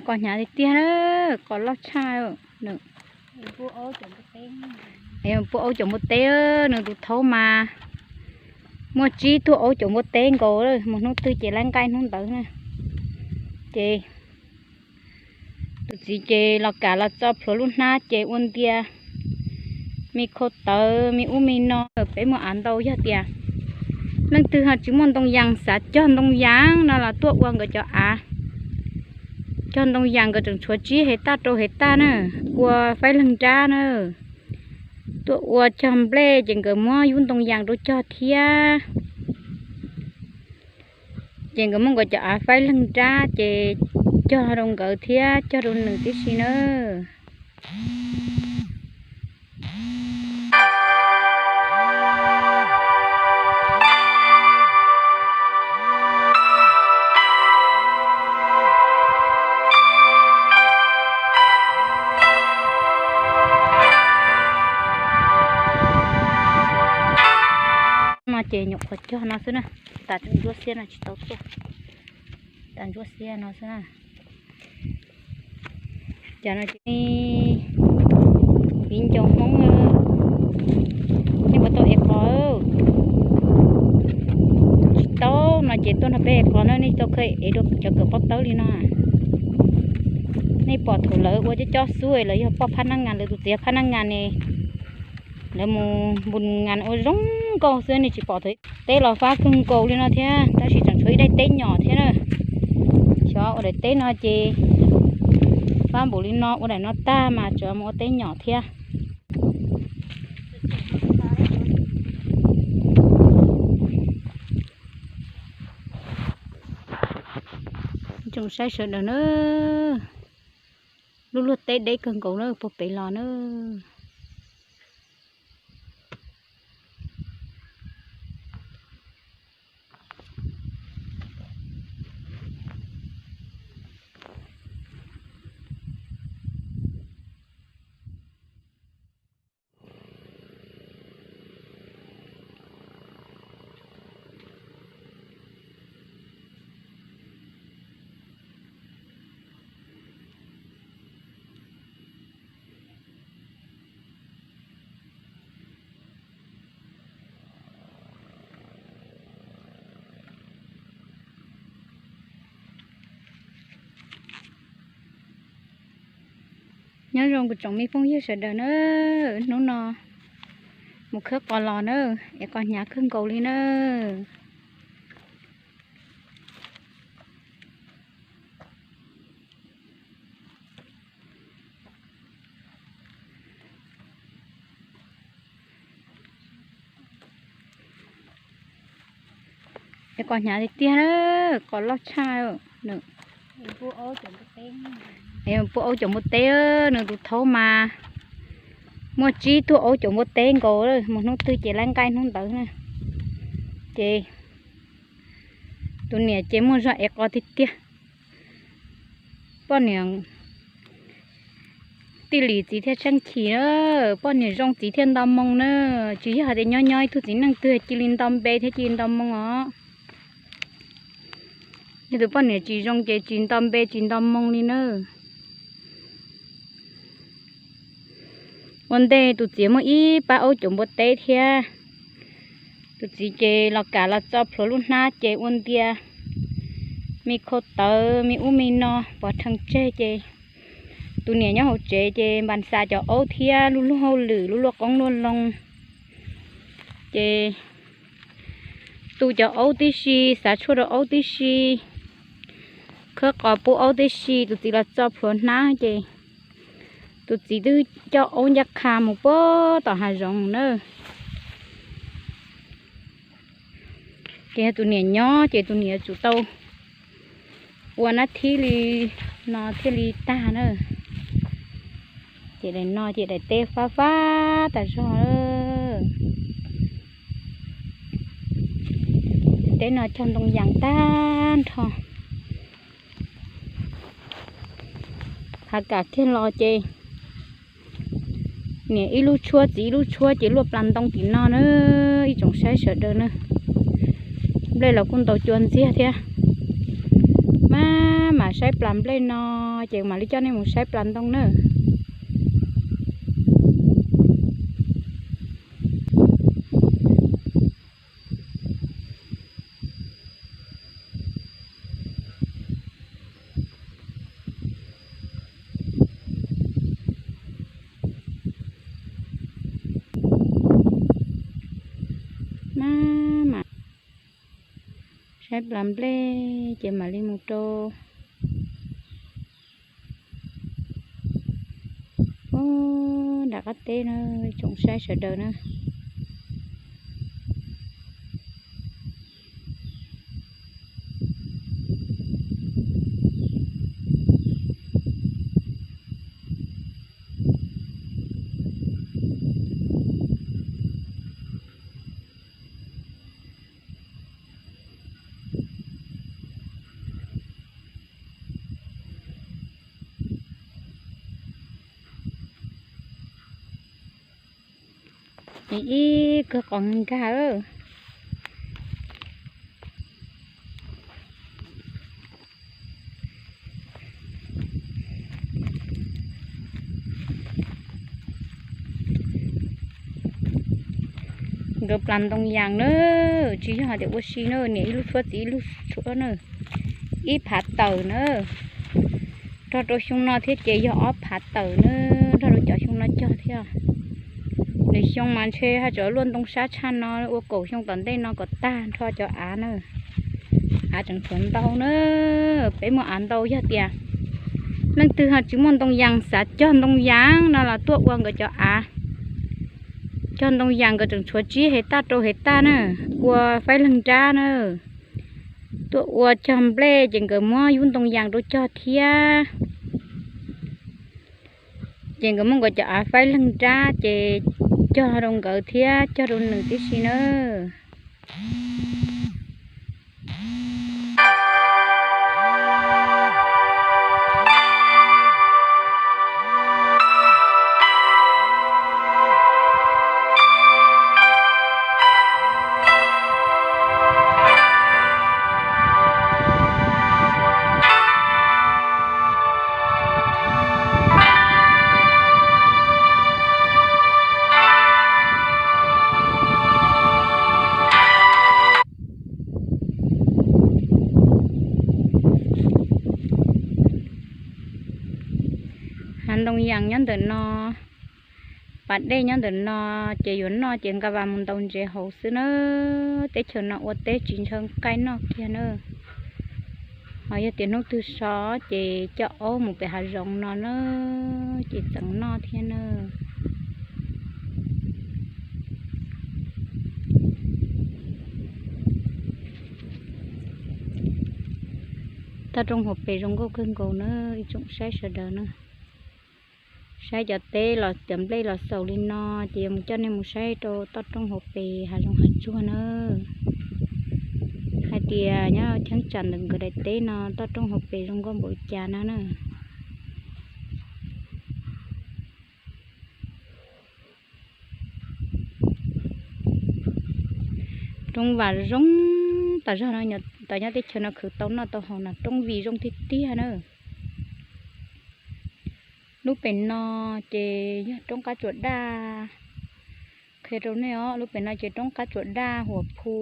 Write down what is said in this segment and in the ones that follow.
Qos hnyav tiag tiag na, qos loj tshaj. Pub aub cov npua teb, nws tus thaub mas muaj tsib tug aub cov npua teb nkaus, mus hnub twg ces laib nqaij hnub ntawd na. Ces tus txiv ces los kam los txo plhuav lub hnab ces ua ntia me khau tawv me ub me no. Peb muaj av ntau, yog tias leej twg ho tsis muaj ntoo yas xav cog ntoo yas no los tuaj ua nkawd cov av. Cog ntoo yas nkawd tseem tshuav tsib hev taj rau hev taj na, ua faib leeg nrab na. Tuaj ua cog nplej ces nkawd muab yub ntoo yas rau cog thiab. Ces nkawd muab nkawd cov av faib leeg nrab ces cog rau nkawd thiab cog rau nws tib si na. No ces nyuam qhuav cog no xwb na, tas ntsuab xiab no tsis tau tuaj, tas ntsuab xiab no xwb na. Cov no ces viv ncaus Hmoob, nej puas tau ev qos? Tsis tau no ces tuaj nrog peb ev qos na, nej tsis tau khaws ev dua cov kawm pob tawb li no. Nej pom thaum lawv ua cov cob xub, lawv yog poj phab nab ngas, lawv tus txiv phab nab ngas ne, lawv mus npus ngas ua zoo nkauj xwb, nej tsis pom thaum teb los fab kawg nkaus li no thiab, tab sis tseem tshuav ib daim teb nyom thiab na. Xyov ua daim teb no ces fab npaum li no, ua daim no tag mas tseem mus ua teb nyom thiab. Tsoom saib sawv daws na, lub luag teb deb kawg nkaus na, puag pem los na. Nyob zoo kuv tsoom me phooj ywg sawv daws na, hnub no mus khawb qos los na, es qos hnyav kawg nkaus li na. Es qos hnyav tiag tiag na, qos loj tshaj. Pub aub cov npua teb, nws tus thaub mas muaj tsib tug aub cov npua teb nkaus, mus hnub twg ces laib nqaij hnub ntawd na. Ces tus niam ces muaj zog ev qos tiag tiag. Poj niam tij lis txiv thiaj tsheej chim na, poj niam zoo txiv thiaj nto moo na. Tsis yog hais tias nyob nyob ib tug txiv neej twg cia li nto npe thiab cia li nto moo os. Yog tus poj niam tsis zoo ces tsis nto npe tsis nto moo li na. Ua ntej tus txiv muaj ib pab aub cov npua teb thiab. Tus txiv ces los kam los txo plhuav lub hnab ces ua ntia me khau tawv me ub me no pov rhees tseg ces tus niam nyob hauv tsev ces npas xav cov aub thiab luag luag hauj lwm luag luaj qoob luaj loo. Ces tu cov aub tib si, xav tshuaj rau aub tib si, khawb qos pub aub tib si, tus txiv los txo plhuav hnab ces tus txiv twb coj aub ncaj qha mus puag tom hav zoov na. Ces yog tus niam nyob ces tus niam yuav tsum tau ua nab thib li no thiaj li tag na. Ces daim no ces daim teb fab fab tas zog. Teb no cog ntoo yas tag nrho. Hav kam kiag los ces niam ib lub tshuab txiv ib lub tshuab ces luaj plas ntoo tim no na, ib tsoom saib sawv daws na. Nplej los kuj ntau cua ntxiag thiab. Mas Mam saib plas nplej no, ces mam li coj nej mus saib plas ntoo na. Maj mam saib plas nplej ces mam li mus rau nram qab teb na, tsoom saib sawv daws na. Ib kawg qos nkag. Nkawd plas ntoo yas na, tsis yog hais tias ua si na, niam ib lub tshuab txiv ib lub tshuab na. Ib phav tawm na, nrog rau xyoo no thiab ces yog ob phav tawm na, nrog rau cov xyoo no cog thiab. Nws xyoo mas ntshe haj tseem luaj ntoo sab tshaj no, ua kaum xyoo tom ntej no kom tag nrho cov av na. Av tseem tshuav ntau na, peb muaj av ntau, yog tias leej twg ho tsis muaj ntoo yas xav cog ntoo yas no los tuaj ua nkawd cov av. Cog ntoo yas nkawd tseem tshuav tsib hev taj rau hev taj na, ua faib leeg nrab na. Tuaj ua cog nplej ces nkawd muab yub ntoo yas rau cog thiab. Ces nkawd muab nkawd cov av faib leeg nrab ces cog rau nkawd thiab cog rau nws tib si na. Hav ntoo yas nyob ntawm no, pas dej nyob ntawm no, ces yuav noj ces nqa vas mus ntaus ntsev hauv xwb na. Teb chaws no ua teb tsis ntshaw nqaij noj kiag na. Ho yog tias hnub twg sov ces coj aub mus pem hav zoov no na, ces txeev noj thiab na. Toj roob hauv pes zoo nkauj kawg nkaus na, ib tsoom saib sawv daws na. Saib cov teb los cov nplej los xaus li no, ces yuav mus coj nej mus saib rau toj roob hauv pes hav zoov hav tsuag na. Hais tias nyob cheeb tsam ntawm nkawd daim teb no toj roob hauv pes zoo nkauj npaum li cas no na. Roob vas zoo tas zog no, nyob teb chaws no khwv tau noj tau haus no, roob vim zoo tiag tiag na. Lub pem no ces yog roob qab tsuas daj. Qhia rau nej os, lub pem no ces roob qab tsuas daj huam phu,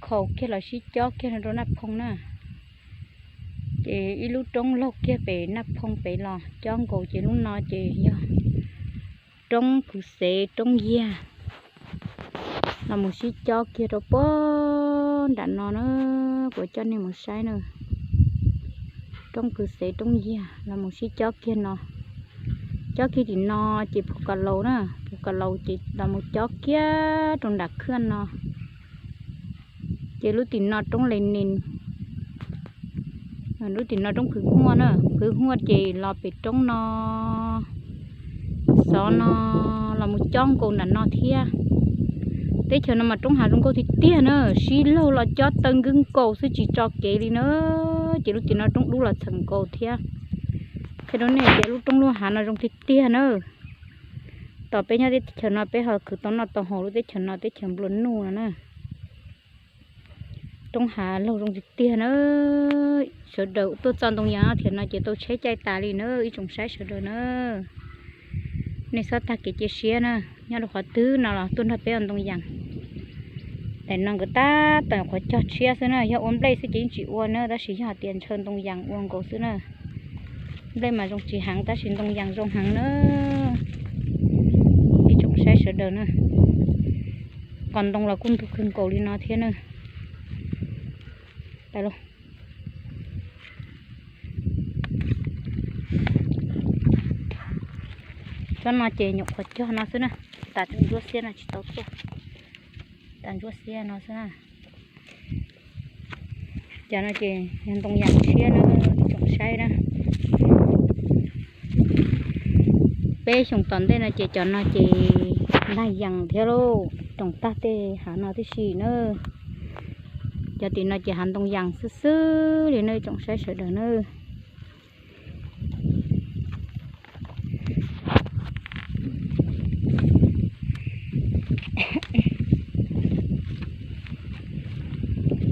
khaus kiag los sib cob kiag no rau Naj Phoo na. Ces ib lub roob laug kiag pem Naj Phoo pem los cob nkaus, ces lub no ces yog roob Phwv Xev roob Yiag los mus sib cob kiag rau puag nram no na. Kuv coj nej mus saib na, roob Phwv Xev roob Yiag los mus sib cob kiag no. Cob kiag tim no ces Phuv Kas Laus na, Phuv Kas Laus ces los mus cob kiag rau nram khwj no. Ces lub tim no roob Les Nis, lub tim no roob Phwv Huaj na, Phwv Huaj ces los pem roob no, xov no, los mus cob nkaus nram no thiab. Teb chaws no mas roob hav zoo nkauj tiag tiag na, sib laug los cob taw nkawd nkaus xwb tsis tso kev li na. Ces lub tim no roob dub los txheem nkaus thiab. Qhia rau nej tias lub roob lub hav no zoo tiag tiag na. Tos peb nyob teb chaws no peb ho khwv tau noj tau haus, lub teb chaws no teb chaws nplua nuj no na. Roob hav laug zoo tiag tiag na. Sawv daws tuaj txo ntoo yas thiab no ces tau tsheb caij tas li na ib tsoom saib sawv daws na. Nej txhob tag kev cia siab na, nyob rau qhov twg no los tuaj nrog peb ua ntoo yas. Tam no nkawd tab tom qhuav cog tshiab xwb na, yog ua nplej xwb ces yeej tsis ua na, tab sis yog hais tias ntshaw ntoo yas ua nkaus xwb na. Nplej mas zoo tsis heev tab sis ntoo yas zoo heev na. Ib tsoom saib sawv daws na, qos ntoo los kuj ntug kawg nkaus li no thiab na. Tsob no ces nyuam qhuav cog no xwb na, tas ntsuab xiab no tsis tau tuaj, tas ntsuab xiab no xwb na. Cov no ces yog ntoo yas tshiab na, tsoom saib na. Peb xyoos tom ntej no ces cov no ces ntag yas thiab lauj, roos tag tej hav no tib si na. Cov tim no ces hav ntoo yas xwb xwb li na tsoom saib sawv daws na.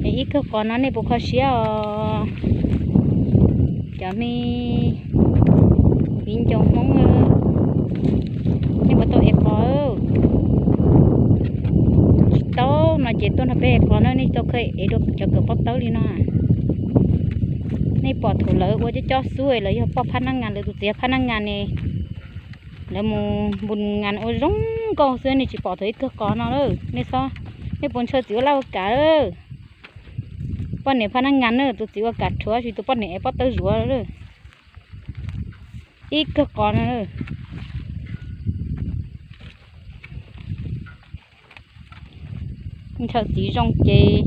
Es ib kawg qos no nej puas kho siab os? Cov me viv ncaus Hmoob, nej puas tau ev qos? Tsis tau no ces tuaj nrog peb ev qos na, nej tau khawb ev dua cov kawm pob tawb li no. Nej pom thaum lawv ua cov cob xub lawv yog poj phab nab ngas, lawv tus txiv yog phab nab ngas ne, lawv mus npus ngas ua zoo nkauj xwb, nej tsis pom thaum ib kawg qos no lawm. Nej txhob, nej puas ntshaw txiv ua laj ua kam? Poj niam phab nab ngas na, tus txiv ua kam rhuav tsis, tus poj niam ev pob tawb zuav lawm. Ib kawg qos no. Ntshaw txiv zoo ces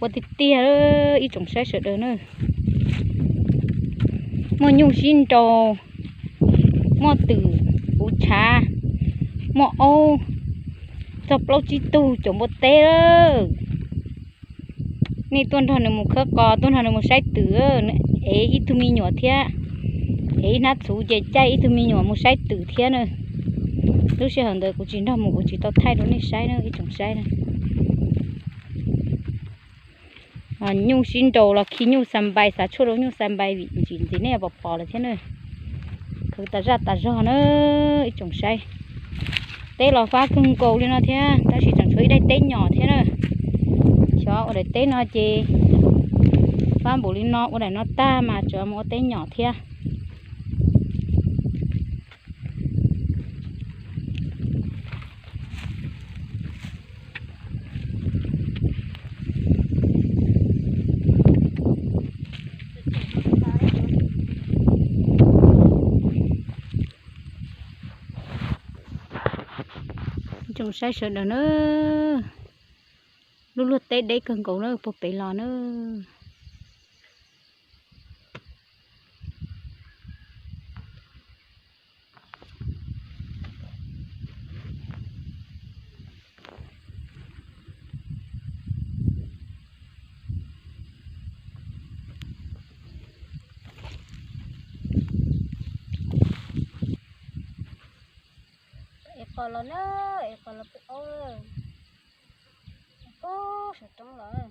ua tiag tiag ib tsoom saib sawv daws na. Muaj nyuj sib nraus, muaj twm puv tshav, muaj aub txog plaub tsib tug caum npua teb lawm. Nej tuaj nrog nws mus khawb qos, tuaj nrog nws mus saib twm, ev ib tug me nyuam thiab, ev ib hnab txhuv ces caij ib tug me nyuam mus saib twm thiab na. Lub sij hawm ntawd kuv tsis nrog mus, kuv tsis tau thaij rau nej saib na ib tsoom saib na. Nyuj sib nraus los khi nyuj xa npais, xav tshuaj rau nyuj xa npais vim ntsis ntxiv nej pom pom lawm thiab na. Khawb tas zaj tas zog na ib tsoom saib. Teb los fab kawg nkaus li no thiab tab sis tseem tshuav ib daim teb nyom thiab na. Xyov ua daim teb no ces fab npaum li no, ua daim no tag mas tseem mus ua teb nyom thiab. Tsoom saib sawv daws na, lub luag teb deb kawg nkaus na puag pem los na. Es qos los na, es qos los peb aub, pub saum roob los.